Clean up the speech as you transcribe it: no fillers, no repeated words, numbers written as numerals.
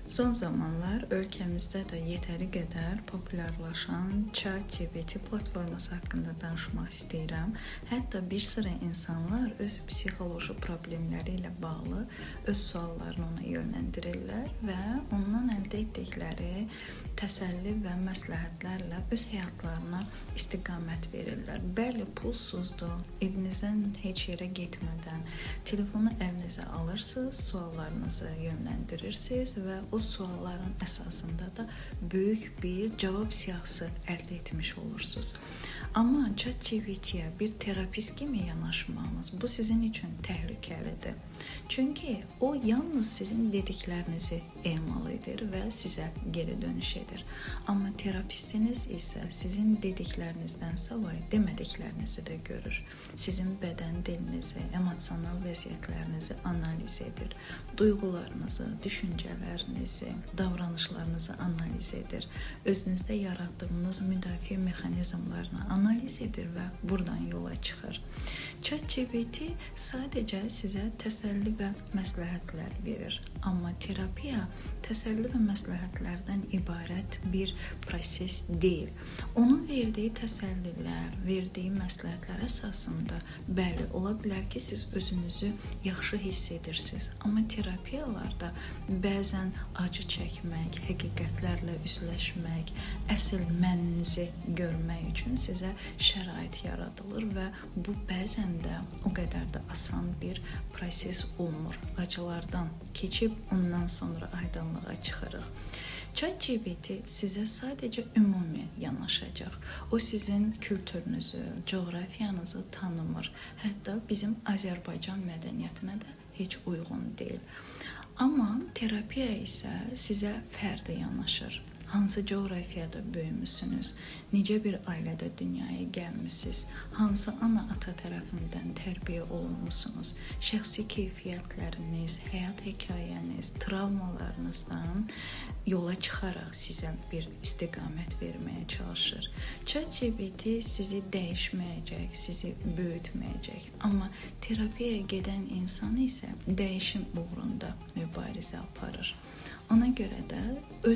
Son zamanlar ölkəmizdə də yetəri qədər populyarlaşan ChatGPT platforması haqqında danışmaq istəyirəm. Hətta bir sıra insanlar öz psixoloji problemləri ilə bağlı öz suallarını ona yönləndirirlər və ondan əldə etdikləri təsəlli və məsləhətlərlə öz həyatlarına istiqamət verirlər. Bəli, pulsuzdur. Evinizdən heç yerə getmədən telefonu əlinizə alırsınız, suallarınızı yönləndirirsiniz və o sualların əsasında da böyük bir cavab siyahısı əldə etmiş olursunuz. Amma ChatGPT-yə bir terapist kimi yanaşmağınız bu sizin üçün təhlükəlidir. Çünki o yalnız sizin dediklərinizi emal edir və sizə geri dönüş edir. Amma terapistiniz isə sizin dediklərinizdən savayı demədiklərinizi də görür. Sizin bədən dilinizi, emosional vəziyyətlərinizi analiz edir. Duyğularınızı, düşüncələrinizi, davranışlarınızı analiz edir. Özünüzdə yaratdığınız müdafiə mexanizmlarını analiz edir və buradan yola çıxır. ChatGPT sadəcə sizə təsəlli və məsləhətlər verir. Amma terapiya təsəlli və məsləhətlərdən ibarət bir proses deyil. Onun verdiyi təsəllilər, verdiyi məsləhətlər əsasında bəli, ola bilər ki, siz özünüzü yaxşı hiss edirsiniz. Amma terapiyalarda bəzən acı çəkmək, həqiqətlərlə üzləşmək, əsl məninizi görmək üçün sizə şərait yaradılır və bu bəzən də o qədər də asan bir proses olmur. Acılardan keçib ondan sonra aydınlığa çıxırıq. ChatGPT sizə sadəcə ümumi yanaşacaq. O sizin kültürünüzü, coğrafiyanızı tanımır. Hətta bizim Azərbaycan mədəniyyətinə də heç uyğun deyil. Amma terapiya isə sizə fərdi yanaşır. Hansı coğrafiyada böyümüsünüz, necə bir ailədə dünyaya gəlmisiniz, hansı ana-ata tərəfindən tərbiyə olunmusunuz, şəxsi keyfiyyətləriniz, həyat hekayəniz, travmalarınızdan yola çıxaraq sizə bir istiqamət verməyə çalışır. ChatGPT sizi dəyişməyəcək, sizi böyütməyəcək, amma terapiyaya gedən insan isə dəyişim uğrunda mübarizə aparır. Ona görə də öz